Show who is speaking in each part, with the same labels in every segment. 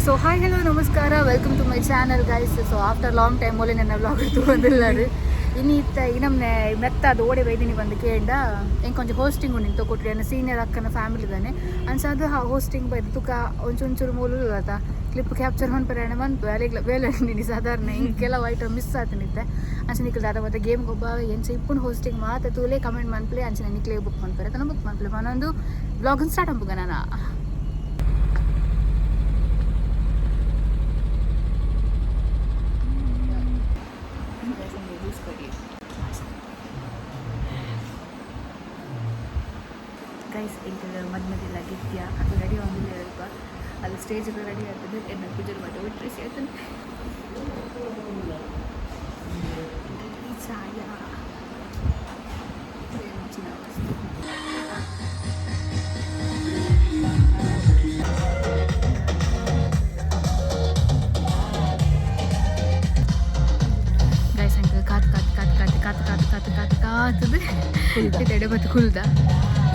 Speaker 1: ಸೊ hi, hello, ನಮಸ್ಕಾರ, welcome to my channel, guys. So after long time ಒಲೆ ನನ್ನ ವ್ಲಾಗ್ ತಗೊಂಡಿಲ್ಲಾರು. ಇನ್ನು ಇತ್ತ ಇನ್ನೊಮ್ಮೆ ಮೆತ್ತ ಅದು ಓಡಿ ಬೈದಿನಿ ಬಂದು ಕೇಂಡ ಎಂಕೊಂಚ ಹೋಸ್ಟಿಂಗ್ ಉಂಟು ಇಂತ ಕೊಟ್ಟರೆ ನನ್ನ ಸೀನಿಯರ್ ಅಕ್ಕನ ಫ್ಯಾಮಿಲಿ ಇದ್ದಾನೆ ಅನ್ಸದು. ಹಾ, ಹೋಸ್ಟಿಂಗ್ ಬೈದು ತುಕ ಒಂಚೂರು ಮೂಲು ಆತ ಕ್ಲಿಪ್ ಕ್ಯಾಪ್ಚರ್ ಮನ್ಪರೆ ಮನ್ಪು ಅಲ್ಲಿಗ್ಲ ಬೇಲೆ ನೀನು ಸಾಧಾರಣ ಹಿಂಗೆ ಕೆಲವು ಐಟಮ್ ಮಿಸ್ ಆತನಿತ್ತೆ. ಅಂಚೆ ನಿಕ್ಲ್ ದಾದ ಮತ್ತೆ ಗೇಮ್ ಒಬ್ಬ ಎಂಚ ಇಪ್ಪುಂಡು ಹೋಸ್ಟಿಂಗ್ ಮಾತ ತೂಲೆ, ಕಮೆಂಟ್ ಮನ್ಪ್ಲೆ. ಅಂಚನೆ ನಿಕ್ಲೆ ಬುಕ್ ಮನ್ಪರೆ ತನ ಬುಕ್ ಮನ್ಪ್ಲೆ. ಮನೊಂದು ವ್ಲಾಗ್ ಸ್ಟಾರ್ಟ್ ಅನ್ಪುಗ ನಾನು. ಗೈಸ್, ಎಂಕ್ ಮದ್ಮದಿಲ್ಲ ಗಿತ್ಯ ಅದು ರೆಡಿ ಆಗಿಲ್ಲ ಅಲ್ಪ. ಅಲ್ಲಿ ಸ್ಟೇಜ್ ರೆಡಿ ಆಗ್ತದೆ. ಎನ್ನ ಪೂಜೆ ಮಾಡಿ ಬಿಟ್ಟರೆ ಸೇರ್ತದೆ. ಛಾಯಾ. ವಸ್ತು. ಗೈಸ್, ಅಂಕ ಕಾತು ಕಾತು ಕಾತು ಕಾತು ಕಾತು ಕಾತು ಕಾತು ಕಾತು ಕಾತದು ಎಡೆ ಬತ್ತು ಕುಲ್ದ.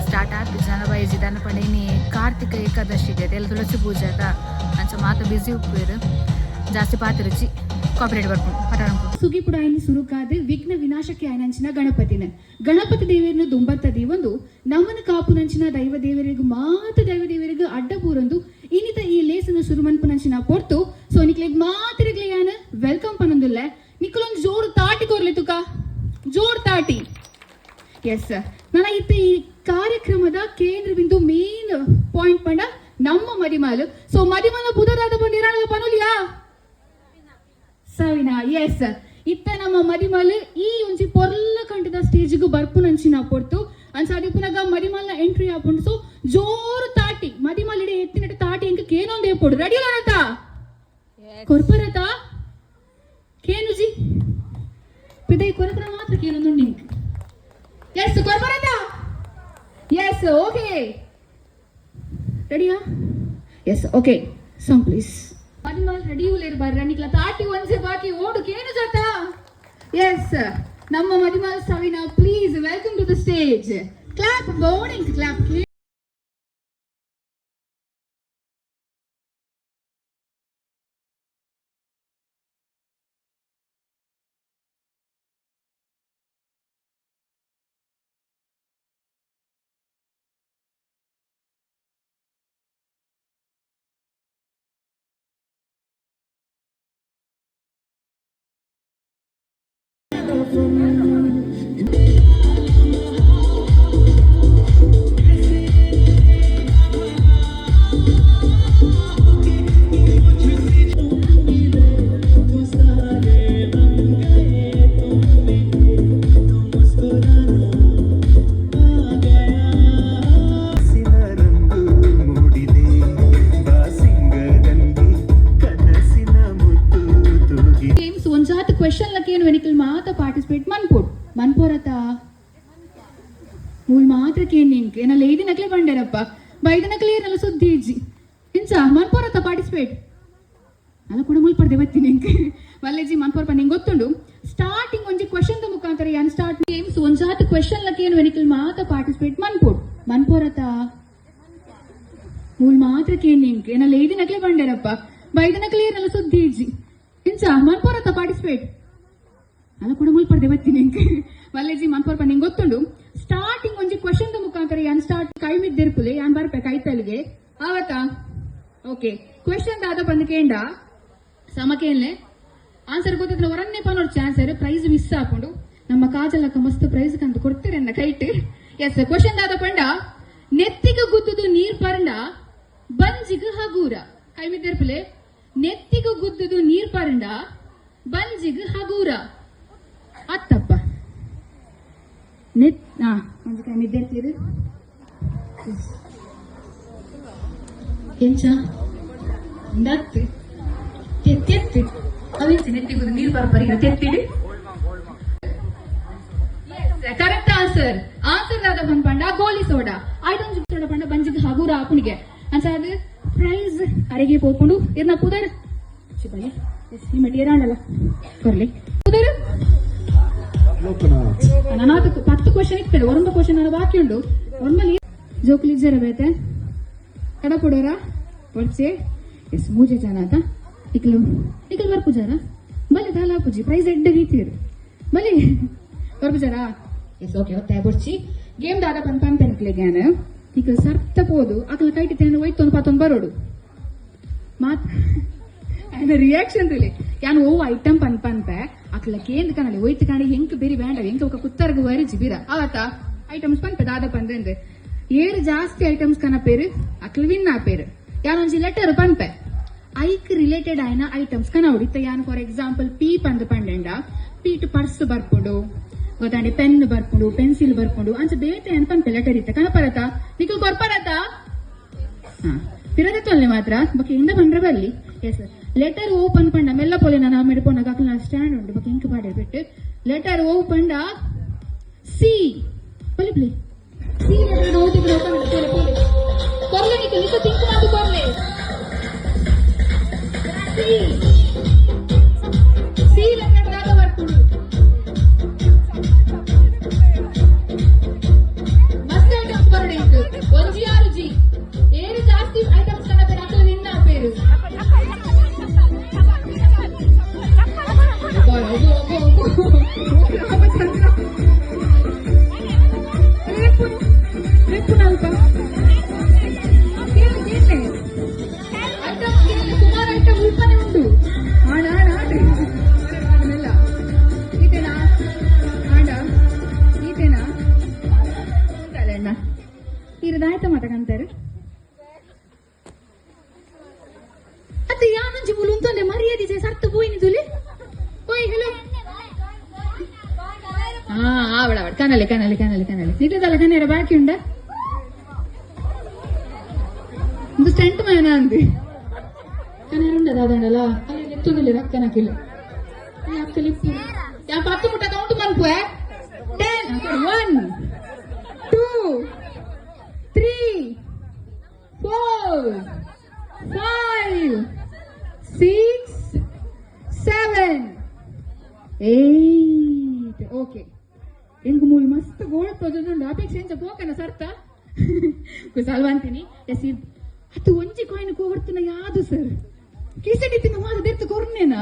Speaker 1: ಸ್ಟಾರ್ಟ್ ಆತು. ಜನ ಬೈಜಿ ದಾನ ಪಂಡ ಇನಿ ಕಾರ್ತಿಕ ಏಕಾದಶಿಗೆ ಎಲ್ಲ ತುಳಸಿ ಪೂಜೆ ಆತ. ಅಂಚ ಮಾತ ಬಿಸಿ ಉಪ್ಪೇರು, ಜಾಸ್ತಿ ಪಾತಿರುಚಿ, ಕಾಪರೇಟ್ ಬರ್ಕೊಂಡು ಪಟ.
Speaker 2: ಸುಗಿಪುಡಾಯಿನ ಸುರುಕಾದ ವಿಘ್ನ ವಿನಾಶಕ್ಕೆ ಆಯನಂಚಿನ ಗಣಪತಿನ, ಗಣಪತಿ ದೇವರನ್ನು ದುಂಬತ್ತ ದೇವೊಂದು ನಮನ ಕಾಪುನಂಚಿನ ದೈವ ದೇವರಿಗೂ, ಮಾತ ದೈವ ದೇವರಿಗೂ ಅಡ್ಡ ಪೂರೊಂದು ಇನ್ನಿತ ಈ ಲೇಸನ ಸುರುಮನ್ಪುನಂಚಿನ ಪೊರ್ತು. ಸೊ ನಿಕ್ಲೆಗ್ ಮಾತಿರಿಗ್ಲೆ ಯಾನ್ welcome ಪನೊಂದುಲ್ಲೆ. ನಿಕ್ಕಲೊಂದು ಜೋರು ತಾಟಿ ಕೊರ್ಲೆ ತುಕ, ಜೋರ್ ತಾಟಿ. ಎಸ್, ನನ್ನ ಇತ್ತ ಈ ಕಾರ್ಯಕ್ರಮದ ಕೇಂದ್ರ ಬಿಂದು, ಮೇನ್ ಪಾಯಿಂಟ್ ಪಂಡ ನಮ್ಮ ಮದಿಮಾಲು. ಸೊ ಮದಿಮಾಲ ಬುಧರಾದ ಬಂದಿರಾಣದ ಪನುಲಿಯಾ? ಸವಿನಾ. ಎಸ್, ಇತ್ತ ನಮ್ಮ ಮದಿಮಾಲು ಈ ಒಂಜಿ ಪೊರ್ಲ ಕಂಠದ ಸ್ಟೇಜ್ಗ್ ಬರ್ಪುನಂಚಿನ ಪೊರ್ತು. ಅಂಚಾದ್ ಇಪ್ಪುನಗ ಮದಿಮಲ್ನ ಎಂಟ್ರಿ ಆಪುಂಡು. ಸೊ ಜೋರು ತಾಟಿ, ಮದಿಮಲ್ ಇಡೆ ಎತ್ತಿನಟ ತಾಟಿ ಎಂಕ್ ಕೇನೊಂದೇ ಪೊಡು. ರೆಡಿ ಅತ್ತ? ಕೊರ್ಪರತ ಕೇನುಜಿ ಪಿದೈ ಕೊರಪರ ಮಾತ್ರ ಕೇನೊಂದು ಇಂಕ್. ಎಸ್, ಕೊರ್ಪರತ. ಎಸ್, ಓಕೆ, ರೆಡಿಯಾ? Yes, okay, song please. ಮದಿಮಾಲ್ ರೆಡಿ ಉಲ್ಲೇರು ಬರ್ರ. ನಿಕ್ಲ ತಾಟಿ ಒಂಜೆ ಬಾಕಿ, ಓಡು ಕೇನು ಜಾತ. ಎಸ್, ನಮ್ಮ ಮದಿಮಾಲ್ ಸವಿನಾ, please welcome to the stage. Clap boarding clap.
Speaker 3: ಕನಸಿನ ರಂಗು ಮೂಡಿದೆ ಬಾಸಿಂಗದಲ್ಲಿ, ಕನಸಿನ ಮುತ್ತು ತೂಗಿ.
Speaker 2: ಗೇಮ್ಸ್ ಒಂಜಾತ್ ಕ್ವೆಶನ್ ಲಕ್ಕೇನು ವೆನಿಕಲ್ ಮಾತ ಪಾರ್ಟಿಸಿಪೇಟ್ ಮನ್ಪೋಡ್ ಮನ್ಪೋರತ. ಮೂಲ್ ಮಾತ್ರ ಕೇನ್ ಇಂಕ್ ಏನಲ್ಲ ಐದಿನಕ್ಲೆ ಬಂಡೇರಪ್ಪ, ಬೈದನಕ್ಲೆ ಏನಲ್ಲ ಸುದ್ದಿ ಇಜ್ಜಿ. ಇಂಚ ಮನ್ಪೋರತ ಪಾರ್ಟಿಸಿಪೇಟ್ ಅಲ್ಲ ಕೂಡ ಮುಲ್ಪರ್ದೆ ಬತ್ತೀನಿ ಇಂಕ್ ಮಲ್ಲೇಜಿ ಮನ್ಪೋರ್ ಪಂಡ ಗೊತ್ತುಂಡು. ಸ್ಟಾರ್ಟಿಂಗ್ ಒಂಜಿ ಕ್ವೆಶನ್ ಮುಖಾಂತರ ಯಾನ್ ಸ್ಟಾರ್ಟ್. ಗೇಮ್ಸ್ ಒಂಜಾತ್ ಕ್ವೆಶನ್ ಲಕ್ಕೇನು ವೆನಿಕಲ್ ಮಾತ ಪಾರ್ಟಿಸಿಪೇಟ್ ಮನ್ಪೋಡ್ ಮನ್ಪೋರತ. ಮೂಲ್ ಮಾತ್ರ ಕೇನ್ ಇಂಕ್ ಏನಲ್ಲ ಐದಿನಕ್ಲೆ ಬಂಡೇರಪ್ಪ, ಬೈದನಕ್ಲೆ ಏನಲ್ಲ ಸುದ್ದಿ ಇಜ್ಜಿ. ಇಂಚ ಮನ್ಪೋರತ ಪಾರ್ಟಿಸಿಪೇಟ್ ಅಲ್ಲ ಕೂಡ ಮುಲ್ಪರ್ದೆ ಬತ್ತೀನಿ ಇಂಕ್ ಮಲ್ಲೇಜಿ ಮನ್ಪೋರ್ ಪಂಡ ಗೊತ್ತುಂಡು. ಸ್ಟಾರ್ಟಿಂಗ್ ಒಂಜಿ ಕ್ವೆಶನ್ ಮುಖಾಂತರ ಯಾನ್ ಸ್ಟಾರ್ಟ್. ಕೈ ಮಿದ್ದಿರ್ಪುಲೆ, ಯಾನ್ ಬರ್ಪೆ ಕೈತಲ್ಗೆ ಆವತಾ? ಓಕೆ, ಕ್ವೆಶನ್ ದಾದ ಬಂದು ಕೇಂಡ ಸಮಕೇನ್ಲೆ. ಆನ್ಸರ್ ಗೊತ್ತಿದ್ರೆ ಹೊರನ್ನೇ ಪನೋಡ್ಚಿ. ಆನ್ಸರ್ ಪ್ರೈಸ್ ಮಿಸ್ ಆಪುಂಡು. ನಮ್ಮ ಕಾಜಲಕ್ಕ ಮಸ್ತ್ ಪ್ರೈಸ್ ಕಂತು ಕೊಡ್ತೀರನ್ನ ಕೈಟ್. ಎಸ್, ಕ್ವಶನ್ ದಾದ ಪಂಡ, ನೆತ್ತಿಗೆ ಗುದ್ದುದು ನೀರ್ ಪರಂಡ ಬಂಜಿಗ್ ಹಗೂರ. ಕೈ ಮಿದ್ದಿರ್ಪುಲೆ. ನೆತ್ತಿಗೆ ಗುದ್ದುದು ನೀರ್ ಪರಂಡ ಬಂಜಿಗ್ ಹಗೂರ. ಅತ್ತಪ್ಪ, ನೆತ್ ಹಾ ಒಂಜಿ ಕೈ ಮಿದ್ದಿರ್ತೀರಿ. ಎಂಚ ನತ್ ತೆತ್ತೆತ್ತು ಅವೆಂಚ ನೆತ್ತಿಗುದು ನೀರು ಪರಪರಿಗೆ ತೆತ್ತಿಡು. Correct answer. ಆನ್ಸರ್ ದಾದ ಬಂದ್ ಪಂಡ ಗೋಲಿ ಸೋಡಾ. ಐದೊಂದು ಸೋಡಾ ಪಂಡ ಬಂಜಿಗೆ ಹಗೂರ ಆಪುಣಿಗೆ. ಅಂಚ ಅದು ಪ್ರೈಸ್ ಅರೆಗೆ ಪೋಪುಂಡು. ಇರ್ನ ಪುದರ್ ಶಿಬಾಯ ನಿಮ್ಮ ಏರಾಂಡಲ್ಲ ಕೊರ್ಲಿ ಪುದರ್.
Speaker 3: ಲೋಕನಾಥ್.
Speaker 2: ನಾನು 10 ಕ್ವಶನ್ ಇರ್ತದೆ, ಒರಂಬ ಕ್ವಶನ್ ನಾನು ಬಾಕಿ ಉಂಡು. ಒರ್ಮಲಿ ಜೋಕುಲಿ ಇಜ್ಜರ ಬೇತೆ ಕಡಪುಡೋರ ಪೊಡ್ಚೆ. ಎಸ್, ಮೂಜೆ ಜನ ಆತ. ನಿಕ್ಲು ನಿಕ್ಲು ಬರ್ಪುಜಾರ? ಬಲೆ, ದಾಲ ಪೂಜಿ ಪ್ರೈಸ್ ಎಡ್ಡೆ ರೀತಿಯರು. ಬಲೆ, ಬರ್ಪುಜಾರಾ? S, okay. ಒತ್ತಾಯ ಬೊರ್ಚಿ. ಗೇಮ್ ದಾದ ಪನ್ ಪನ್ಪೆ ನಿಕ್ಲೆಗ್ ಯಾನ್. ನಿಕ್ಲು ಸರ್ತ ಪೋದು ಅಕ್ಲ ಕೈಟಿ ತೇನ ಒಯ್ತೊಂದು ಪಾತೊಂದು ಬರೋಡು. ಮಾತ್ ರಿಯಾಕ್ಷನ್ ತುಲೆ. ಯಾನ್ ಓ ಐಟಮ್ ಪನ್ ಪನ್ಪೆ, ಅಕ್ಲ ಕೇಂದ್ ಕನಲಿ ಒಯ್ತು ಕಾಣಿ. ಹೆಂಕ್ ಬೇರಿ ಬೇಂಡ, ಹೆಂಕ್ ఒక ಕುತ್ತರ್ಗು ವರಿಜಿ ಬೀರ ಆವತ. ಐಟಮ್ಸ್ ಪನ್ಪೆ ದಾದ ಪಂದ್ರೆ, ಏರು ಜಾಸ್ತಿ ಐಟಮ್ಸ್ ಕನಪೇರು ಅಕ್ಲು ವಿನ್ ಆಪೇರು. ಯಾನೊಂಜಿ ಲೆಟರ್ ಪನ್ಪೆ, ಐಕ್ ರಿಲೇಟೆಡ್ ಆಯ್ನ ಐಟಮ್ಸ್ ಕನವಡು. ಇತ್ತ ಯಾನ್ ಫಾರ್ ಎಕ್ಸಾಂಪಲ್ ಪಿ ಪಂದ್ ಪಂಡೆಂಡ, ಪೀಟ್ ಪರ್ಸ್ ಬರ್ಪುಂಡು ಗೊತ್ತಾಂಡಿ, ಪೆನ್ ಬರ್ಪುಂಡು, ಪೆನ್ಸಿಲ್ ಬರ್ಪುಂಡು. ಅಂಚ ಬೇತೆ ಏನ್ ಪನ್ಪೆ ಲೆಟರ್ ಇತ್ತ ಕನಪರತ ನಿಕ್ಲು ಕೊರ್ಪರತ. ಹಾ, ಪಿರದತ್ತೊಲ್ಲೆ ಮಾತ್ರ ಬೊಕ ಇಂದ ಬಂದ್ರೆ ಬರ್ಲಿ. ಎಸ್, ಲೆಟರ್ ಓಪನ್ ಪಂಡ ಮೆಲ್ಲ ಪೋಲೆ. ನಾನು ಆಮೇಲೆ ಪೋನಾಗ ಅಕ್ಲ ಸ್ಟ್ಯಾಂಡ್ ಉಂಡು. ಬೊಕ ಇಂಕ್ ಪಾಡೆ ಬಿಟ್ಟು. ಲೆಟರ್ ಓ ಪಂಡ ಸಿ. ಬಲಿ ಬಲಿ, ಸಿ ಲೆಟರ್ ಓದಿದ್ರೆ ಓಪನ್. ಪೋಲೆ ಪೋಲೆ, ಕೊರ್ಲೆ ನಿಕ್ ನಿಕ ಥಿಂಕ್ ಮಾತು ಕೊರ್ಲೆ. ಸಿ, ಸಿ ಲೆಟರ್ ದಾದ ಬರ್ಪುಂಡು? ಮಸ್ತ್ ಐಟಮ್ಸ್ ಬರೋಡು ಇಂಕ್. ಒಂಜಿ ಆರು ಜಿ. ಏರು ಜಾಸ್ತಿ ಐಟಮ್ಸ್ ಕನಪೇರು ಅಕ್ಲ ವಿನ್ ಆಪೇರು. ಅಬ್ಬಾ, ಅಬ್ಬಾ, ಅಬ್ಬಾ, ಅಬ್ಬಾ. ರಾಮಚಂದ್ರ. ರೇಪುನು ರೇಪುನ ಅಲ್ಪ ಕೇಳು ಕೇಳಿ ಐಟಮ್ ಕೇಳಿ. ಸುಮಾರು ಐಟಮ್ ಉಲ್ಪನೆ ಉಂಟು. ಆಣ ಆಣ ಆಡ್ರಿ ಅದನ್ನೆಲ್ಲ. ಈತೇನಾ ಆಂಡ? ಈತೇನಾ ಅಣ್ಣ? ಇರದಾಯ್ತ ಮಾತಕಂತಾರೆ. ಅತ್ತೆ, ಯಾನೊಂಜಿ ಮೂಲು ಉಂತೊಂದೆ. ಮರ್ಯಾದೆ ಸರ್ತು ಪೋಯಿನಿ ತುಲೆ. ಓಯ್, ಹಲೋ. ಹಾ, ಆವಡ ಆವಡ, ಕನಲೆ ಕನಲೆ ಕನಲೆ ಕನಲೆ. ನಿಕ್ಲೆದಲ್ಲ ಕನೇರ ಬಾಕಿ ಉಂಡ. ಒಂದು ಸ್ಟಂಟ್ ಮ್ಯಾನ್ ಅಂದಿ. ಕನೇರ ಉಂಡ ದಾದಂಡಲ ಅಲ್ಲಿ ಎತ್ತೊಂದಿಲ್ಲ. ರಕ್ಕನಕಿಲ್ಲ ಅಕ್ಕಲಿಪ್ಪು. ಯಾ 10 ಮುಟ್ಟ ಕೌಂಟ್ ಮನ್ಪುವೆ. 10, 1, 2, 3, 4, 5, 6, 7, 8. ಓಕೆ, ಎಂಕ್ ಮೂಲು ಮಸ್ತ್ ಗೋಲ್ಡ್ ತೋಜೊಂದುಂಡು. ಅಪೇಕ್ಷೆ ಎಂಚ ಪೋಕನ ಸರ್ತ ಕುಸಾಲ್ವಂತೀನಿ. ಎಸ್, ಅದು ಒಂಜಿ ಕಾಯಿನ್ ಕೋರ್ತುನ ಯಾದು ಸರ್ ಕಿಸಡಿತಿನ ಮಾತ ದೆರ್ತು ಕೊರ್ನೇನಾ?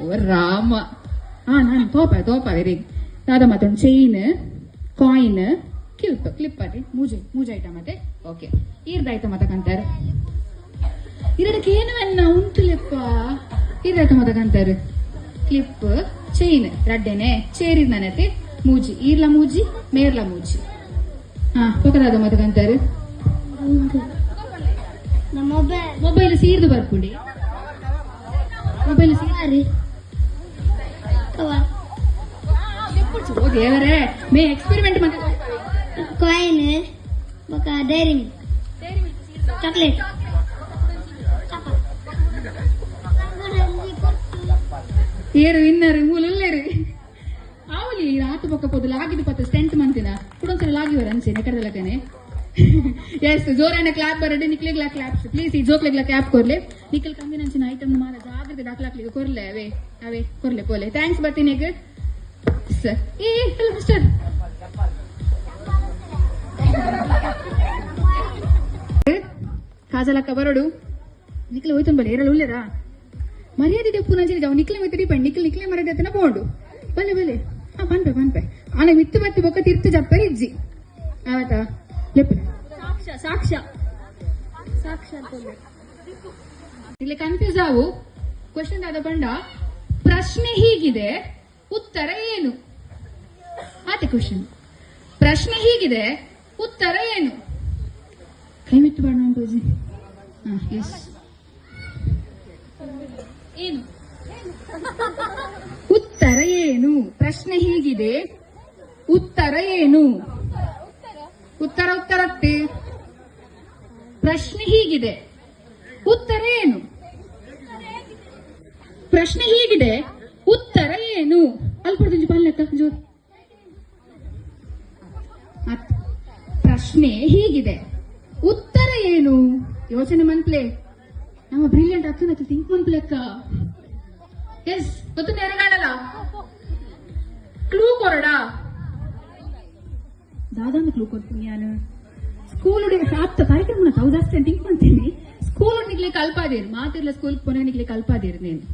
Speaker 2: ಓ ರಾಮ. ಹಾ, ನಾನು ತೋಪ ತೋಪ. ವೆರಿ ದಾದ ಮತ್ತೊಂದು ಚೈನ್, ಕಾಯಿನ್, ಕ್ಲಿಪ್. ಕ್ಲಿಪ್ ಅದೇ ಮೂಜೆ ಮೂಜೆ ಐಟಮ್ ಮತ್ತೆ. ಓಕೆ, ಈರ್ದಾಯ್ತ ಮತಕಂತಾರೆ. ಇರಡಕ್ಕೆ ಏನು ಎನ್ನ ಉಂಟುಲೆಪ್ಪ. ಈರ್ದಾಯ್ತ ಮತಕಂತಾರೆ. ಕ್ಲಿಪ್, ಚೈನ್ ರಡ್ಡೆನೆ ಚೇರಿದ ನನತೆ ಮೂಜಿ. ಈರ್ಲ ಮೂಜಿ, ಮೇರ್ಲ ಮೂಜಿ. ಹಾ, ಪೊಕದಾದ ಮತಕಂತಾರೆ.
Speaker 4: ಮೊಬೈಲ್.
Speaker 2: ಮೊಬೈಲ್ ಸೀರ್ದು ಬರ್ಪುಂಡಿ. ಮೊಬೈಲ್
Speaker 4: ಸರಿ, ಕವರ್.
Speaker 2: ಓ ದೇವರೇ, ಮೇ ಎಕ್ಸ್ಪೆರಿಮೆಂಟ್ ಮತ್ತೆ.
Speaker 4: ಕಾಯಿನ್ ಬೊಕ ಡೈರಿ ಮಿಲ್ಕ್ ಚಾಕ್ಲೇಟ್.
Speaker 2: ಏರು ಇನ್ನರು ಮೂಲುಲ್ಲೇರು ಆವಲಿ. ರಾತು ಪಕ್ಕ ಪೋದು ಲಾಗಿದ್ದು ಪತ್ತ ಸ್ಟೆಂಟ್ ಮಂತಿನ ಕುಡೊಂದ್ಸಲ ಲಾಗಿವರ ಅನ್ಸೆ ನೆಕಡದಲಕನೆ. ಎಸ್, ಜೋರಾನ ಕ್ಲಾಪ್ ಬರಡೆ. ನಿಕ್ಲೆಗ್ಲಾ ಕ್ಲಾಪ್ಸ್ ಪ್ಲೀಸ್. ಈ ಜೋಕ್ಲೆಗ್ಲಾ ಕ್ಲಾಪ್ ಕೊರ್ಲೆ. ನಿಖಲ್ ಕಮ್ಮಿ ನಂಚಿನ ಐಟಮ್ ಮಾರ ಜಾಗ್ರತೆ ದಾಖಲಾಕ್ಲಿಗೆ ಕೊರ್ಲೆ. ಅವೇ ಅವೇ ಕೊರ್ಲೆ ಪೋಲೆ. Thanks ಬರ್ತೀನಿ. ಸರ್, ಏ ಹಲೋ ಮಿಸ್ಟರ್. ಕಾಜಲಕ್ಕ ಬರೋಡು. ನಿಕ್ಲೆ ಹೋಯ್ತು ಬಲೆ. ಏರಲ್ಲ ಉಲ್ಲೇರಾ? ಮರ್ಯಾದೆ ದೆಪ್ಪು ನಂಚಿನ ಜಾವು. ನಿಕ್ಲೆ ಮಿತ್ತಡಿ ಪಂಡ್ ನಿಕ್ಲೆ ನಿಕ್ಲೆ ಮರ್ಯಾದೆ ಅತ್ತನ ಪೋಂಡು. ಬಲೆ ಬಲೆ. ಹಾ, ಪನ್ಪೆ ಪನ್ಪೆ. ಆನೆ ಮಿತ್ತು ಬತ್ತಿ ಬೊಕ್ಕ ತಿರ್ತು ಜಪ್ಪರೆ ಇಜ್ಜಿ ಆವತ ಲೆಪ್ಪು.
Speaker 4: ಸಾಕ್ಷ್ಯ ಸಾಕ್ಷ್ಯ ಸಾಕ್ಷ್ಯ ಅಂತ.
Speaker 2: ಇಲ್ಲಿ ಕನ್ಫ್ಯೂಸ್ ಆವು. ಕ್ವಶನ್ ಆದ ಪಂಡ, ಪ್ರಶ್ನೆ ಹೀಗಿದೆ, ಉತ್ತರ ಏನು? ಆತೆ ಕ್ವಶನ್. ಪ್ರಶ್ನೆ ಹೀಗಿದೆ, ಉತ್ತರ ಏನು? ಕೈ ಮೆತ್ತು ಬೇಡ ಅಂಕೋಜಿ. ಹಾ, ಎಸ್, ಏನು ಉತ್ತರ ಏನು? ಪ್ರಶ್ನೆ ಹೀಗಿದೆ, ಉತ್ತರ ಏನು? ಉತ್ತರ ಉತ್ತರತ್ತೆ. ಪ್ರಶ್ನೆ ಹೀಗಿದೆ, ಉತ್ತರ ಏನು? ಪ್ರಶ್ನೆ ಹೀಗಿದೆ, ಉತ್ತರ ಏನು? ಅಲ್ಲಿ ಪಲ್ಲೆಕ್ಕ ಜೋರ್. ಪ್ರಶ್ನೆ ಹೀಗಿದೆ, ಉತ್ತರ ಏನು? ಯೋಚನೆ ಮನ್ಪ್ಲೆ. ನಮ್ಮ ಬ್ರಿಲಿಯಂಟ್ ಅಕ್ಕನ ಥಿಂಕ್ ಮನ್ಪ್ಲೆ ಅಕ್ಕ. ಎಸ್, ಗೊತ್ತು ನೆರಗಾಣಲ್ಲ. ಕ್ಲೂ ಕೊರಡ. ದಾದಾಂದು ಕ್ಲೂ ಕೊಡ್ತೀನಿ. ನಾನು ಸ್ಕೂಲ್ ಆಪ್ತ ಕಾರ್ಯಕ್ರಮ ತಾವು ಜಾಸ್ತಿ ಥಿಂಕ್ ಮಾಡ್ತೀನಿ. ಸ್ಕೂಲ್ ನಿಕ್ಲೆ ಕಲ್ಪಾದೇರು ಮಾತಿರ್ಲ ಸ್ಕೂಲ್ ಪೋನ ನಿಕ್ಲೆ ಕಲ್ಪಾದೇರು ನೇನು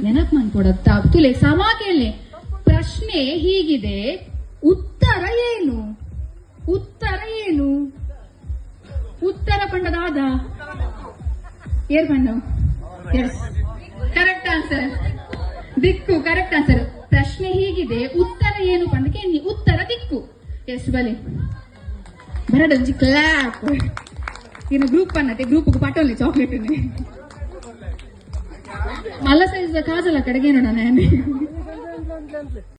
Speaker 2: ನೆನಪ್ ಮನ್ಕೊಡತ್ತ ತುಲೆ ಸಮ ಕೇಳಿ. ಪ್ರಶ್ನೆ ಹೀಗಿದೆ, ಉತ್ತರ ಏನು? ಉತ್ತರ ಏನು? ಉತ್ತರ ಪಂಡದಾದ ಏರ್ ಪಂಡ. Yes, correct answer. ದಿಕ್ಕು ಕರೆಕ್ಟ್ ಆನ್ಸರ್. ಪ್ರಶ್ನೆ ಹೀಗಿದೆ, ಉತ್ತರ ಏನು ಪಂಡಕ್ಕೆ ಉತ್ತರ ದಿಕ್ಕು. ಎಸ್, ಬಲೆ ಬರಡೊಂಜಿ ಕ್ಲಾಪ್. ಇನ್ನು ಗ್ರೂಪ್ ಅನ್ನತ್ತೆ, ಗ್ರೂಪ್ ಪಟೋಲಿ ಚಾಕ್ಲೇಟ್. ಮಲ್ಲ ಸೈಜ್ ಕಾಜಲ ಕಡೆಗೆ ನೋಡ ನಾನು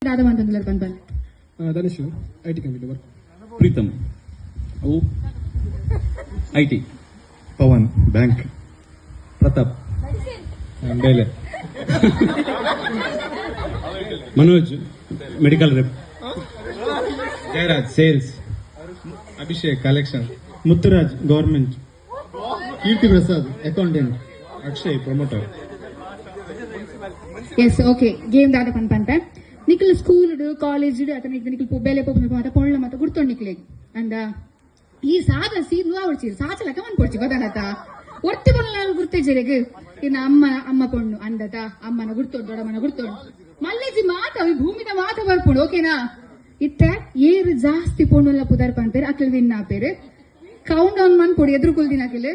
Speaker 2: ದಾದ ಬಂತಂದ್ರೆ ಬಂದ್ ಬನ್ನಿ.
Speaker 5: Dhanush, IT company work.
Speaker 6: Preetham ಅವು IT.
Speaker 3: Pavan, bank.
Speaker 6: Pratap ಬೇಲೆ. Manoj, medical rep.
Speaker 5: Jayaraj, sales. Abhishek, collection. Muthuraj, government.
Speaker 7: Keerthi Prasad, accountant.
Speaker 5: Akshay, promoter.
Speaker 2: Yes, okay, game ದಾದ ಪನ್ ಪನ್ಪೆ. ನಿಖಲ್ ಸ್ಕೂಲ್ ಕಾಲೇಜ್ ಅಥವಾ ನಿಖಲ್ ಬೇಲೆ ಪೋಪುನ ಮಾತ ಪೊಳ್ಳ ಮಾತ ಗುರ್ತೊಂಡು ನಿಕ್ಲೆಗ್ ಅಂದ. ಈ ಸಾದ ಸೀದ್ ಅವಡ್ಚಿ ಸಾಚಲಕ ಮನ್ಪೊಡ್ಚಿ ಗೊತ್ತಾನತ. ಒರ್ತಿ ಪೊಣ್ಣ ಗುರ್ತೆಜೆರೆಗ್ ಇನ್ನ ಅಮ್ಮ ಅಮ್ಮ ಪೊಣ್ಣು ಅಂದತ. ಅಮ್ಮನ ಗುರ್ತೊಂಡು, ದೊಡ್ಡಮ್ಮನ ಗುರ್ತೊಂಡು, ಮಲ್ಲೇಜಿ ಮಾತ ಭೂಮಿದ ಮಾತ ಬರ್ಪುಂಡು, ಓಕೆನಾ? ಇತ್ತ ಏರು ಜಾಸ್ತಿ ಪೊಣ್ಣುಲ್ಲ ಪುದರ್ ಪನ್ಪೇರು, ಅಕ್ಲ್ ವಿನ್ ಆಪೇರು. ಕೌಂಟ್ ಡೌನ್ ಮನ್ಪೊಡಿ. ಎದುರು ಕುಲ್ದಿನ ಅಕಿಲ್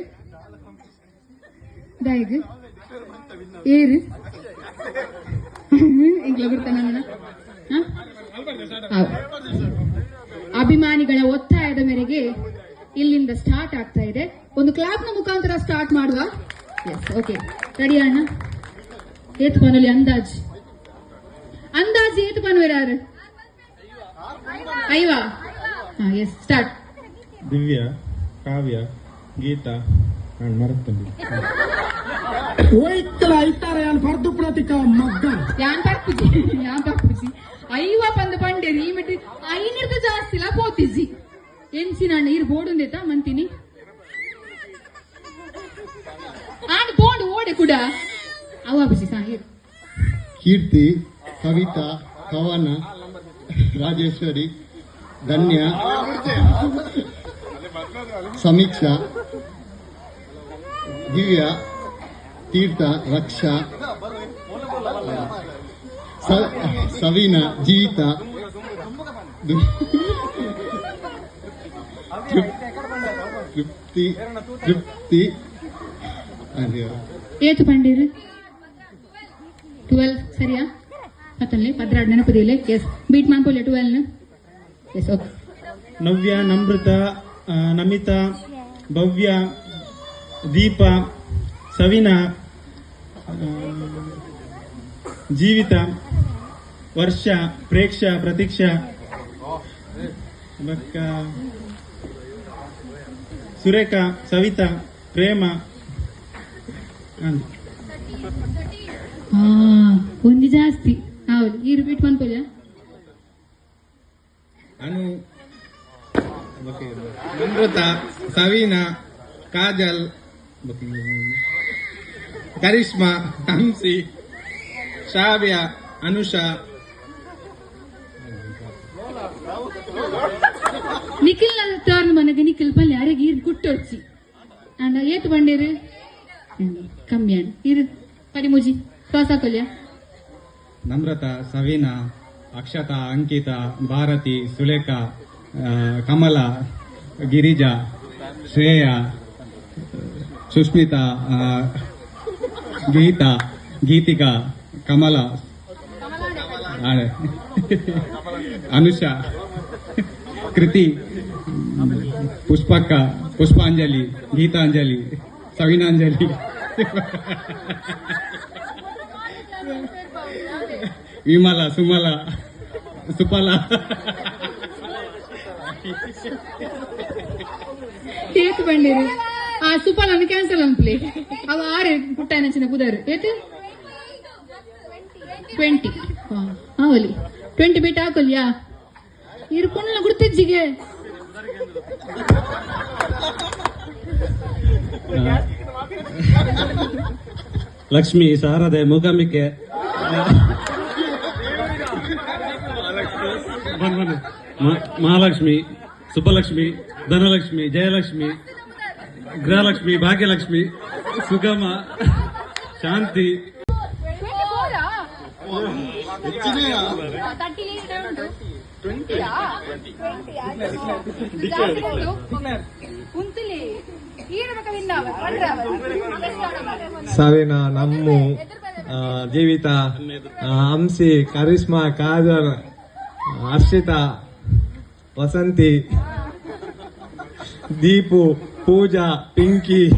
Speaker 2: ದಾಯಿಗ್ ಏರು ಇಂಗ್ಲ ಗುರ್ತಾನ. ಅಭಿಮಾನಿಗಳ ಒತ್ತಾಯದ ಮೇರೆಗೆ ಇಲ್ಲಿಂದ ಸ್ಟಾರ್ಟ್ ಆಗ್ತಾ ಇದೆ. ಒಂದು ಕ್ಲಾಪ್ ನ ಮುಖಾಂತರ ಸ್ಟಾರ್ಟ್ ಮಾಡುವ. ಎಸ್, ಓಕೆ, ರೆಡಿ ಅಣ್ಣ? ಏತ್ ಪನೊಲಿ ಅಂದಾಜ್? ಅಂದಾಜ್ ಏತ್ ಪನ್ವೇರಾರು? ಐವಾ? ಹಾ, ಎಸ್, ಸ್ಟಾರ್ಟ್.
Speaker 5: ದಿವ್ಯಾ, ಕಾವ್ಯ, ಗೀತಾ, ನಾನು ಮರೆತಂಡಿ.
Speaker 7: ಒಯ್ತಲ ಐತಾರೆ ಪರ್ದು ಪ್ರತಿಕ ಮಗ್ಗ.
Speaker 2: ಯಾನ್ ಪರ್ಪುಜಿ, ಯಾನ್ ಪರ್ಪುಜಿ. ಐವ ಪಂದ್ ಪಂಡೇರಿ. ಈ ಮಿಟ್ಟಿ ಐನಿರ್ದ ಜಾಸ್ತಿ ಇಲ್ಲ ಪೋತಿಜಿ. ಎಂಚಿನ ಅಣ್ಣ, ಇರ್ ಬೋರ್ಡ್ ಮಂತೀನಿ. ಆಂಡ್ ಬೋಂಡ್ ಓಡೆ ಕೂಡ ಅವ ಬುಜಿ ಸಾ ಇರ್.
Speaker 7: ಕೀರ್ತಿ, ಕವಿತಾ, ಕವನ, ರಾಜೇಶ್ವರಿ, ಧನ್ಯ, ಸಮೀಕ್ಷಾ, ದಿವ್ಯಾ, ತೀರ್ಥ, ರಕ್ಷಾ, ಸವೀನಾ, ಜೀವಿತಾ, ತೃಪ್ತಿ ತೃಪ್ತಿ ಅದೇ.
Speaker 2: ಏತು ಪಂಡೀರು? 12 ಸರಿಯಾ? ಪತ್ತಲ್ಲಿ ಪದ್ರಾಡ್ ನೆನಪುದಿಲ್ಲ. ಎಸ್, ಬೀಟ್ ಮಾನ್ಪೊಲೆ 12. Yes, okay.
Speaker 5: ನವ್ಯ, ನಮೃತ, ನಮಿತಾ, ಭವ್ಯ, ದೀಪ, ಸವಿನಾ, ಜೀವಿತ, ವರ್ಷ, ಪ್ರೇಕ್ಷಾ, ಪ್ರತೀಕ್ಷಾ, ಬಕ್ಕ ಸುರೇಖಾ, ಸವಿತಾ, ಪ್ರೇಮ.
Speaker 2: ಆ ಒಂಜಿ ಜಾಸ್ತಿ. ಹೌದು, ಈ ರಿಪೀಟ್ ಮನ್ಪೊಲೆ.
Speaker 5: ಅನು, ನಮ್ರತ, ಸವೀನಾ, ಕಾಜಲ್, ಕರಿಷ್ಮಾ, ಹಂಸಿ, ಶ್ರಾವ್ಯ, ಅನುಷಾ.
Speaker 2: ನಿಖಿಲ್ ಟರ್ನ್ ಮನೆಗೆ. ನಿಖಿಲ್ ಪಲ್ಯ ಅರೆಗೆ ಈರ್ ಕುಟ್ಟೊಡ್ಚಿ ಅಂಡ. ಏತ್ ಬಂಡೇರು? ಕಮ್ಮಿ ಅಣ್ಣ. ಇರು ಪದಿಮೂಜಿ ಕ್ರಾಸ್ ಹಾಕೊಲ್ಯ.
Speaker 5: ನಮ್ರತಾ, ಸವೀನಾ, ಅಕ್ಷತಾ, ಅಂಕಿತಾ, ಭಾರತಿ, ಸುಲೇಖಾ, ಕಮಲಾ, ಗಿರಿಜಾ, ಶ್ರೇಯಾ, ಸುಷ್ಮಿತಾ, ಗೀತಾ, ಗೀತಿಕಾ, ಕಮಲಾ, ಅನುಷಾ, ಕೃತಿ, ಪುಷ್ಪಕ್ಕ, ಪುಷ್ಪಾಂಜಲಿ, ಗೀತಾಂಜಲಿ, ಸವಿನಾಂಜಲಿ, ವಿಮಲ, ಸುಮಲ, ಸುಫಲ.
Speaker 2: ಏತ್ ಬಂಡೇರು? ಆ ಸುಫಲ ಕ್ಯಾನ್ಸಲ್ ಅನ್ಪ್ಲಿ. ಅವ ಆರೆ ಪುಟ್ಟಾಯನ ಚಿನ್ನ ಪುದರ್. ಏತ್? 20. ಹಾ, ಒಲಿ 20 ಬೀಟ್ ಹಾಕೊಲ್ಯಾ. ಇರು ಪೊಣ್ಣ ಗುರ್ತಿಜ್ಜಿಗೆ.
Speaker 6: ಲಕ್ಷ್ಮಿ, ಶಾರದೆ, ಮೂಕಾಂಬಿಕೆ, ಬನ್ನಿ ಬನ್ನಿ. Mahalakshmi, Subbulakshmi, Dhanalakshmi, Jayalakshmi, Gruhalakshmi, Bhagyalakshmi, Sugama, Shanti.
Speaker 8: Savina, Nammu, Jeevitha, Hamsi, Karishma, Kajal, Harshitha, Vasanthi, Deepu, Pooja, Pinky,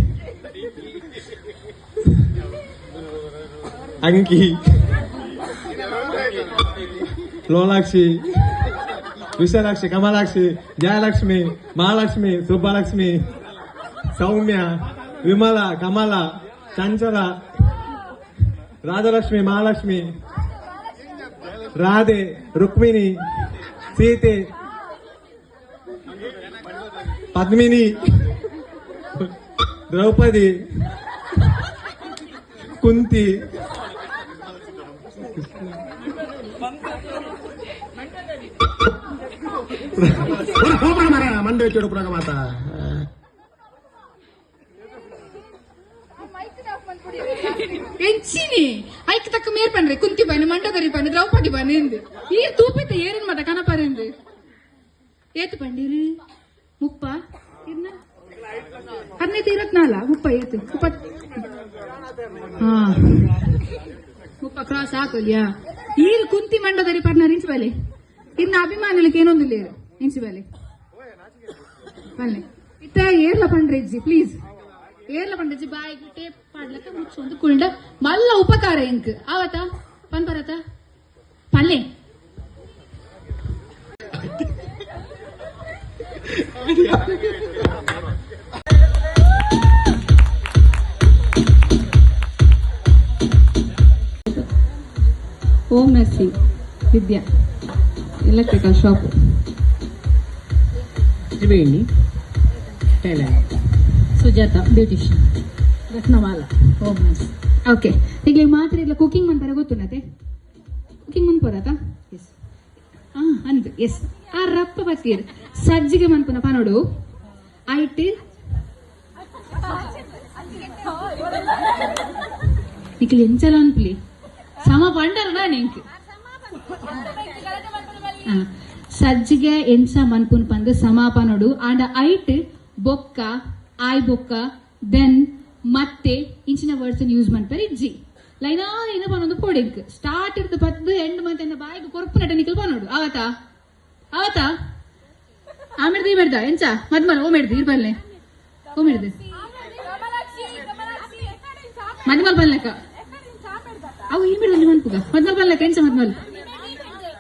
Speaker 8: Anki, Lolakshi, Vishalakshi, Kamalakshi, Jayalakshmi, Mahalakshmi, Subbalakshmi, Soumya, Vimala, Kamala, Chanchala, Rajalakshmi, Mahalakshmi, Radhe, Rukmini, Seethe, Padmini, Draupadi, Kunti.
Speaker 7: ಮಂಡೆ ಮಾತಾ.
Speaker 2: ಎಂಚಿನಿ ಐಕ್ ತಕ್ಕ ಮೇರ್ ಪನ್ರಿ, ಕುಂತಿ ಬನ್ನಿ, ಮಂಡೋದರಿ ಬನ್ನಿ, ದ್ರೌಪದಿ ಬನ್ನಿ ಎಂದ್ ಈ ತೂಪಿತ ಏರಿನ ಮತ ಕನಪರಿಂದು. ಏತು ಪಂಡಿರಿ? 30 ಇರ್ನ 15, 24, 30 ಏತು? 30. ಹಾ, 30 ಕ್ರಾಸ್ ಹಾಕೊಲ್ಯಾ. ಈರು ಕುಂತಿ ಮಂಡೋದರಿ ಪರ್ನಾರ್ ಇಂಚು ಬಲೆ. ಇನ್ನ ಅಭಿಮಾನಿಗಳಿಗೆ ಏನೊಂದಿಲ್ಲ. ಇಂಚು ಬಲೆ ಬಲ್ಲೆ. ಇತ್ತ ಏರ್ಲ ಪಂಡ್ರೆಜ್ಜಿ, ಪ್ಲೀಸ್ ಏರ್ಲ ಪಂಡ್ರೆಜ್ಜಿ. ಬಾಯಿಗೆ ಟೇಪ್ ಪಾಡ್ಲಕ್ಕ ಮುಚ್ಚೊಂದು ಕುಳ್ಳ ಮಲ್ಲ ಉಪಕಾರ ಇಂಕ್ ಆವತ ಪನ್ಪರತ ಪಲ್ಲೆ.
Speaker 9: Om nursing, Vidya, electrical shop.
Speaker 10: Triveni, tailor.
Speaker 9: Sujatha, beautician. Ratnamala, home nurse.
Speaker 2: Okay, ಈಗ ಮಾತ್ರ ಇಲ್ಲ. ಕುಕಿಂಗ್ ಮಂತರ ಗೊತ್ತುನತೆ? ಕುಕಿಂಗ್ ಮನ್ಪೊರತ? ಎಸ್, ಹಾ ಅಂದ್ ಎಸ್. ಆ ರಪ್ಪ ಬತ್ತೀರ್ ಸಜ್ಜಿಗೆ ಮನ್ಪುನ ಪನೋಡು ಆಯ್ತು. ನಿಕ್ಲು ಎಂಚಲ ಅನ್ಪುಲಿ ಸಮ ಪಂಡರ ನಿಂಕ್. ಸಜ್ಜಿಗೆ ಎಂಚ ಮನ್ಪುನ್ ಪಂದ್ ಸಮಾಪನೋಡು. ಆಂಡ ಐಟ್ ಬೊಕ್ಕ ಆಯ್ ಬೊಕ್ಕ then ಮತ್ತೆ ಇಂಚಿನ ವರ್ಡ್ಸ್ ಯೂಸ್ ಮನ್ಪರೆ ಇಜ್ಜಿ. ಲೈನಾ ಏನ ಪನೊಂದು ಪೋಡಿಂಕ್ ಸ್ಟಾರ್ಟ್ ಇರ್ದು ಪದ್ದು ಎಂಡ್ ಮತ್ತೆ ಎನ್ನ ಬಾಯಿಗೆ ಕೊರ್ಪು ನಟ ನಿಕಲ್ ಪನೋಡು. ಆವತಾ ಆವತಾ? ಆಮೇಲೆ ಈ ಬೇಡ್ದ ಎಂಚ ಮದ್ಮಲ್ ಓ ಮೇಡ್ದು ಇರ್ಬಲ್ಲೆ ಓ ಮೇಡ್ದು ಮದ್ಮಲ್ ಬನ್ಲೆಕ್ಕ ಅವು ಈ ಮೇಡ್ದಲ್ಲಿ ಮನ್ಪುಗ ಮದ್ಮಲ್ ಬನ್ಲೆಕ್ಕ ಎಂಚ ಮದ್ಮಲ್.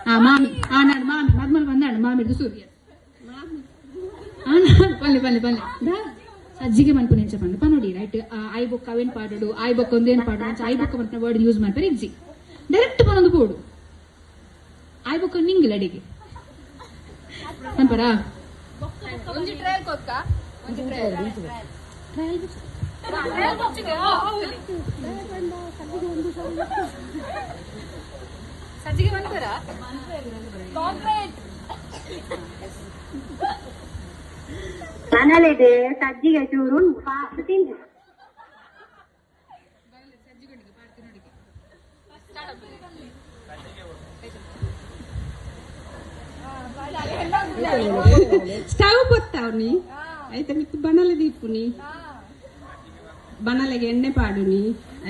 Speaker 2: ಆ ಮಾಮಿ, ಆ ನಾಡು ಮಾಮಿ ಮದ್ಮಲ್ ಬಂದಾಡು ಮಾಮಿಡ್ದು ಸೂರ್ಯ. ಆ ನಾಡು ಪಲ್ಲೆ ಪಲ್ಲೆ ಪಲ್ಲೆ ದಾ. ಸಜ್ಜಿಗೆ ಮನ್ಪುನ ಎಂಚ ಪಂದ್ ಪನೋಡಿ. ರೈಟ್, I ಬೊಕ್ಕ ಅವೇನ್ ಪಾಡೋಡು, ಆಯ್ ಬೊಕ್ಕ ಒಂದೇನ್ ಪಾಡೋಡು. ಅಂಚ ಆಯ್ ಬೊಕ್ಕ ಮನ್ಪುನ ವರ್ಡ್ ಯೂಸ್ ಮಾಡ್ತಾರೆ ಇಜ್ಜಿ. ಡೈರೆಕ್ಟ್ ಪನೊಂದು ಬೋಡು. ಆಯ್ ಬೊಕ್ಕ ನಿಂಗಿಲ್ಲ ಅಡಿಗೆ ಮನ್ಪರಾ? ಒಂಜಿ ಟ್ರಯಲ್ ಕೊಕ್ಕ, ಒಂಜಿ ಟ್ರಯಲ್. ಸಜ್ಜಿಗೆ ಮನ್ಪರಾ?
Speaker 4: ಮನಲಿದೆ ಸಜ್ಜಿಗೆ ಚೂರು ಫಾಸ್ಟ್ ತಿಂದು.
Speaker 9: ಸ್ಟವ್ పొత్తావుని అయితే మీకు బనల దీపుని, ಬಣಲೆಗೆ ಎಣ್ಣೆ ಪಾಡುನಿ,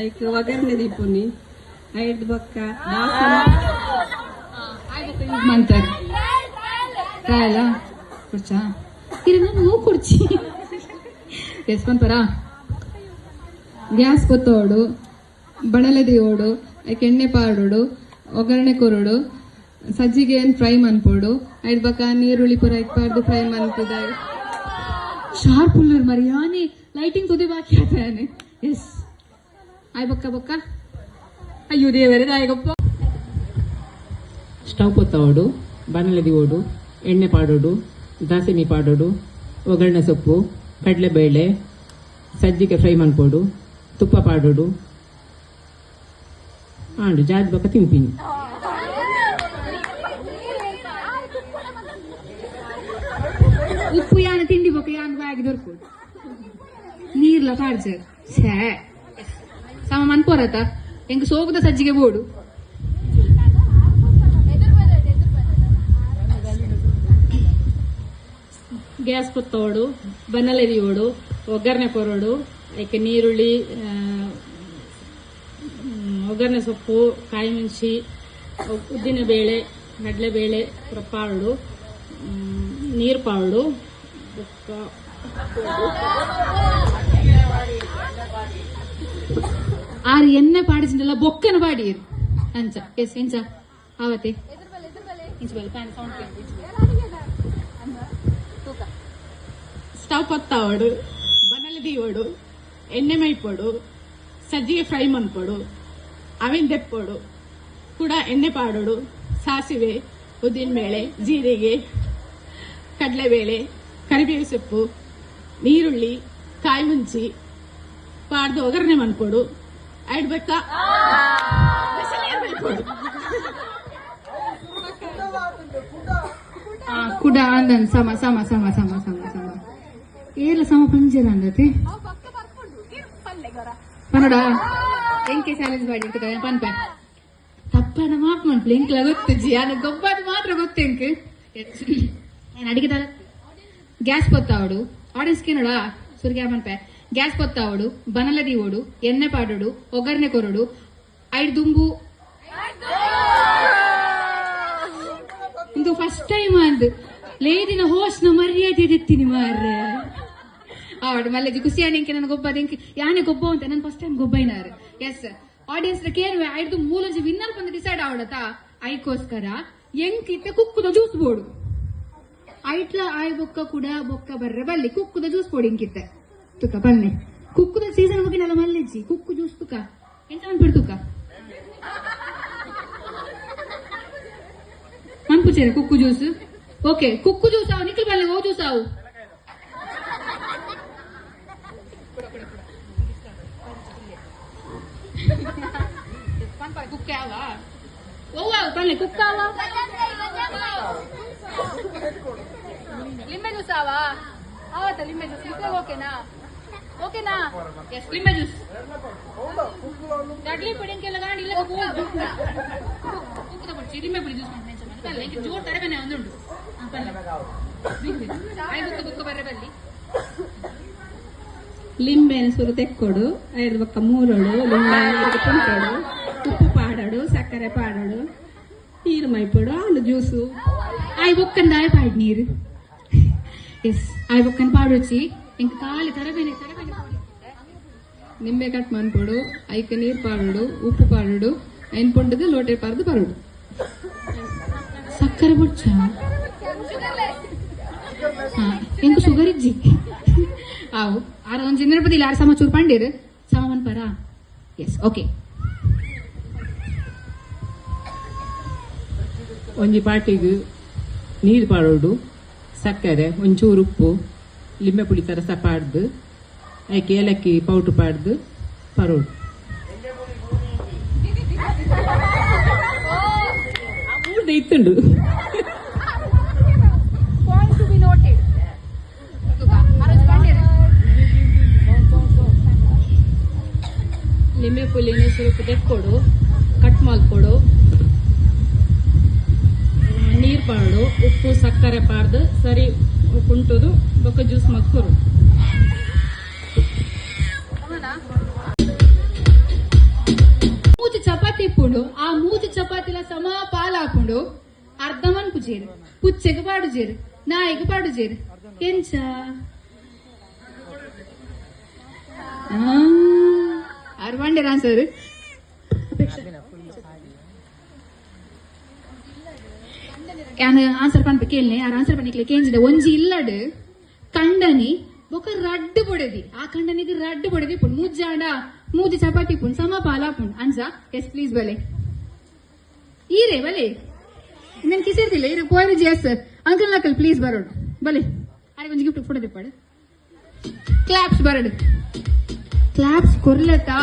Speaker 9: ಐಕ್ ಒಗ್ಗರಣೆ ದೀಪುನಿ, ಐದು ಬೊಕ್ಕ ದಾಸನ.
Speaker 2: ಮಂತಾರೆ ಟ್ರಯಲ್ ಕುಡ್ಚಾ ಇರ ನಾನು ಕುಡ್ಚಿ. ಎಸ್ ಪನ್ಪರಾ?
Speaker 9: ಗ್ಯಾಸ್ ಕೊತ್ತೋಡು, ಬಣಲೆ ದಿಯೋಡು, ಐಕ್ ಎಣ್ಣೆ ಪಾಡೋಡು, ಒಗ್ಗರಣೆ ಕೊರಡು, ಸಜ್ಜಿಗೆ ಫ್ರೈ ಮನ್ಪೋಡು, ಐದು ಬೊಕ್ಕ ನೀರುಳ್ಳಿ ಪೂರ ಐಕ್ ಪಾಡ್ದು ಫ್ರೈ ಮನ್ಪುದ.
Speaker 2: ಶಾರ್ಪ್ ಉಲ್ಲರ್ ಮರಿ ಯಾನೆ ಲೈಟಿಂಗ್ ತುದಿ ಬಾಕಿ ಆತ. ಎಸ್, ಆಯ್ ಬೊಕ್ಕ ಬೊಕ್ಕ. ಅಯ್ಯೋ ದೇವರೇ, ದಾಯಗಪ್ಪ.
Speaker 10: ಸ್ಟವ್ పొత్తోడు, ಬಣಲೆ ದಿಯೋಡು, ಎಣ್ಣೆ ಪಾಡೋಡು, ದಾಸೆಮಿ ಪಾಡೋಡು, ಒಗ್ಗರಣೆ ಸೊಪ್ಪು, ಕಡಲೆಬೇಳೆ, ಸಜ್ಜಿಗೆ ಫ್ರೈ ಮನ್ಪೋಡು, ತುಪ್ಪ ಪಾಡೋಡು, ಆಂಡು ಜಾಜ್ ಬೊಕ್ಕ ತಿನ್ಪಿನಿ.
Speaker 2: ಉಪ್ಪು ಯಾನ ತಿಂಡಿ ಬೊಕ್ಕ ಯಾನ್ ಬಾಯಿಗೆ ದೊರಕು. ನೀರ್ಲ ಪಾಡ್ಜರ್. ಛೇ, ಸಮ ಮನ್ಪೋರತ ಎಂಕ್ ಸೋಕುದ ಸಜ್ಜಿಗೆ ಬೋಡು.
Speaker 11: ಗ್ಯಾಸ್ ಪೊತ್ತೋಡು, ಬನ್ನಲೆ ದೀವೋಡು, ಒಗ್ಗರಣೆ ಕೊರೋಡು, ಐಕೆ ನೀರುಳ್ಳಿ, ಒಗ್ಗರಣೆ ಸೊಪ್ಪು, ಕಾಯಿ ಮೆಣಸಿ, ಉದ್ದಿನಬೇಳೆ, ಕಡಲೆಬೇಳೆ ಪೂರ ಪಾಡು, ನೀರು ಪಾಡು. ಬೊಕ್ಕ
Speaker 2: ಆರು ಎಣ್ಣೆ ಪಾಡಿಸಿಂದಲ್ಲ ಬೊಕ್ಕನ ಪಾಡಿಯರು ಅಂಚ. ಎಸ್, ಎಂಚ ಆವತೆ? ಇಂಚ ಬಲೆ, ಫ್ಯಾನ್ ಸೌಂಡ್.
Speaker 11: ಸ್ಟವ್ ಪತ್ತಾವಡು, ಬನಲೆ ದೀವೋಡು, ಎಣ್ಣೆ ಮೈಪೋಡು, ಸಜ್ಜಿಗೆ ಫ್ರೈ ಮನ್ಪೊಡು, ಅವಿನ ದೆಪ್ಪೊಡು, ಕೂಡ ಎಣ್ಣೆ ಪಾಡೋಡು, ಸಾಸಿವೆ, ಉದ್ದಿನಬೇಳೆ, ಜೀರಿಗೆ, ಕಡಲೆಬೇಳೆ, ಕರಿಬೇವು ಸೊಪ್ಪು, ನೀರುಳ್ಳಿ, ಕಾಯಿ ಮುಂಚಿ ಪಾಡ್ದು ಒಗ್ಗರಣೆ ಮನ್ಪೊಡು. ಐಡ್ ಬೆಕ್ಕ ಮೈಪೊಡು.
Speaker 2: ಕುಡ ಅಂದನ್. ಸಮ ಸಮ ಸಮ ಸಮ ಸಮ ಸಮ. ಏರ್ಲ ಸಮ ಪಂಜರ ಅಂದತೆ ಪನಡ. ಎಂಕೆ ಚಾಲೆಂಜ್ ಮಾಡಿ ಪನ್ಪೆ. ತಪ್ಪನ ಮಾಫ್ ಮನ್ಪಲೆ. ಎಂಕ್ಲ ಗೊತ್ತುಜಿ ಅದ ಗೊಬ್ಬದು ಮಾತ್ರ ಗೊತ್ತು ಎಂಕ್. ನಾನು ಅಡಿಗೆ ಗ್ಯಾಸ್ ಪೊತ್ತಾವಡು. ಆಡಿಯನ್ಸ್ ಕೇನೋಡ ಸುರ್ಗೆ ಮನ್ಪೆ. ಗ್ಯಾಸ್ ಪೊತ್ತಾವಡು, ಬನಲ ದೀವೋಡು, ಎಣ್ಣೆ ಪಾಡೋಡು, ಒಗ್ಗರಣೆ ಕೊರಡು, ಐಡ್ ದುಂಬು. ಇಂದು ಫಸ್ಟ್ ಟೈಮ್ ಅಂದ್ ಲೇದಿನ ಹೋಸ್ನ ಮರ್ಯಾದೆ ದೆತ್ತಿನಿ ಮಾರ್ರೆ. ಆವಡು ಮಲ್ಲೆಜಿ ಖುಷಿ ಎಂಕೆ. ನನ್ನ ಗೊಬ್ಬ ಎಂಕ್ ಯಾನೆ ಗೊಬ್ಬ ಅಂತ ನಾನು ಫಸ್ಟ್ ಟೈಮ್ ಗೊಬ್ಬೈನಾರು. ಎಸ್, ಆಡಿಯನ್ಸ್ ಕೇರುವೆ. ಐದು ಮೂಲಂಜಿ ವಿನ್ನರ್ ಬಂದು ಡಿಸೈಡ್ ಆವಡತ. ಐಕೋಸ್ಕರ ಎಂಕಿತ್ತೆ ಕುಕ್ಕುದ ಜ್ಯೂಸ್ ಬೋಡು. ಐಟ್ಲ ಆಯ್ ಬೊಕ್ಕ ಕೂಡ ಬೊಕ್ಕ ಬರ್ರೆ ಬಲ್ಲಿ. ಕುಕ್ಕುದ ಜ್ಯೂಸ್ ಬೋಡು ಇಂಕಿತ್ತೆ. ತುಕ ಬನ್ನಿ, ಕುಕ್ಕುದ ಸೀಸನ್ ಮುಗಿನಲ್ಲ ಮಲ್ಲೆಜ್ಜಿ. ಕುಕ್ಕು ಜ್ಯೂಸ್ ತುಕ ಎಂತ ಮನ್ಪಿಡ್ ತುಕ ಮನ್ಪುಚೇರೆ ಕುಕ್ಕು ಜ್ಯೂಸ್. ಓಕೆ, ಕುಕ್ಕು ಜ್ಯೂಸ್ ಆವು. ನಿಖಿಲ್ ಬಲ್ಲೆ, ಓ ಜ್ಯೂಸ್ ಆವು. ಕುಕ್ಕೆ ಆವ ಓ ಆವು ಪಲ್ಲೆ ಕುಕ್ಕ ಆವ. ಲಿಂಬೆ ಜ್ಯೂಸ್ ಆವಾ? ಆವತ್ತ ಲಿಂಬೆ ಜ್ಯೂಸ್ ನಿಖಿಲ್? ಓಕೆನಾ? ಓಕೆನಾ? ಎಸ್, ಲಿಂಬೆ ಜ್ಯೂಸ್. ಕಡ್ಲಿ ಪುಡಿ ಇಂಕೆಲ್ಲ ಗಾಂಡಿ ಇಲ್ಲ. ಕುಕ್ಕದ ಪುಡಿ, ಲಿಂಬೆ ಪುಡಿ ಜ್ಯೂಸ್ ಮಾಡಿ ಪಲ್ಲೆ. ಇಂಕೆ ಜೋರ್ ತರಬೇನೆ ಒಂದುಂಡು ಪಲ್ಲೆ. ಆಯ್ ಬುಕ್ಕ ಬುಕ್ಕ ಬರ್ರೆ ಬಲ್ಲಿ.
Speaker 9: ಲಿಂಬೆನ ಸುರು ತೆಕ್ಕೊಡು, ಐದು ಬೊಕ್ಕ ಮೂರೊಡು, ಲಿಂಬೆ ಪುಂಟೋಡು, ಉಪ್ಪು ಪಾಡೋಡು, ಸಕ್ಕರೆ ಪಾಡೋಡು, ನೀರು ಮೈಪೊಡು ಅಂಡ್ ಜ್ಯೂಸು.
Speaker 2: ಆಯ್ ಬೊಕ್ಕಂದ ಆಯ್ ಪಾಡ್ ನೀರು. ಎಸ್, ಆಯ್ ಬೊಕ್ಕನ್ ಪಾಡೊಚ್ಚಿ. ಇಂಕ ಖಾಲಿ ತರಬೇನೆ ತರಬೇನೆ.
Speaker 9: ನಿಂಬೆ ಕಟ್ ಮನ್ಪೊಡು, ಐಕ್ ನೀರು ಪಾಡೋಡು, ಉಪ್ಪು ಪಾಡೋಡು, ಐನ್ ಪೊಂಡದು ಲೋಟೆ ಪಾರ್ದು ಪರೋಡು.
Speaker 2: ಸಕ್ಕರೆ ಬೊಚ್ಚ ಎಂಕು ಶುಗರ್ ಇಜ್ಜಿ. ಆವು ಆರ ಒಂಜಿ ನೆನಪದಿಲ್ಲ. ಆರು ಸಮ ಚೂರು ಪಂಡೇರು ಸಮ ಮನ್ಪರ. S, okay.
Speaker 10: ಒಂಜಿ ಪಾಟಿಗ್ ನೀರು ಪಾಡೋಡು, ಸಕ್ಕರೆ, ಒಂಚೂರು ಉಪ್ಪು, ಲಿಂಬೆ ಪುಳಿ ರಸ ಪಾಡ್ದು, ಐಕೆ ಏಲಕ್ಕಿ ಪೌಡ್ರ್ ಪಾಡ್ದು ಪರೋಡು. ಮೂರ್ದು ಇತ್ತುಂಡು.
Speaker 1: Point to be noted. ಪಂಡೇರು.
Speaker 11: ಲಿಂಬೆ ಪುಳಿನ ಸುರುಕು ತೆಕ್ಕೊಡು, ಕಟ್ ಮಲ್ಪೊಡು, ನೀರು ಪಾಡು, ಉಪ್ಪು ಸಕ್ಕರೆ ಪಾಡ್ದು ಸರಿ ಕುಂಟುದು ಬೊಕ್ಕ ಜ್ಯೂಸ್ ಮಕ್ಕುರು.
Speaker 2: ಮೂಜಿ ಚಪಾತಿ ಇಪ್ಪುಂಡು. ಆ ಮೂಜಿ ಚಪಾತಿಲ ಸಮ ಪಾಲ್ ಹಾಕೊಂಡು ಅರ್ಧ ಮನ್ಪುಜೇರು, ಪುಚ್ಚೆಗ್ ಪಾಡುಜೇರು, ನಾಯಿಗ್ ಪಾಡುಜೇರು. ಎಂಚ ಆರು ಬಂಡೇರ ಆನ್ಸರ್. ಯಾನ್ ಆನ್ಸರ್ ಪನ್ಪೆ ಕೇಳ್ನೆ. ಆರ್ ಆನ್ಸರ್ ಪನ್ನಿಕ್ಲೆ ಕೇಂಜಿದ. ಒಂಜಿ ಇಲ್ಲಡ್ ಕಂಡನಿ ಬೊಕ ರಡ್ಡು ಬೊಡೆದಿ. ಆ ಕಂಡನಿಗೆ ರಡ್ಡು ಬೊಡೆದಿ ಪುಣ್. ಮೂಜಾಂಡ ಮೂಜಿ ಚಪಾತಿ ಪುಣ್, ಸಮ ಪಾಲ ಪುಣ್. ಅಂಚ. ಎಸ್, ಪ್ಲೀಸ್ ಬಲೆ. ಈರೆ ಬಲೆ, ನನ್ ಕಿಸಿರ್ತಿಲ್ಲ ಈರೆ ಪೋಯರ್. ಎಸ್, ಅಂಕಲ್ ನಕಲ್ ಪ್ಲೀಸ್ ಬರೋಡು ಬಲೆ. ಅರೆ ಒಂಜಿ ಗಿಫ್ಟ್ ಫೋಟೋ ತಿಪ್ಪಾಡು. ಕ್ಲಾಪ್ಸ್ ಬರಡು, ಕ್ಲಾಪ್ಸ್ ಕೊರ್ಲತಾ.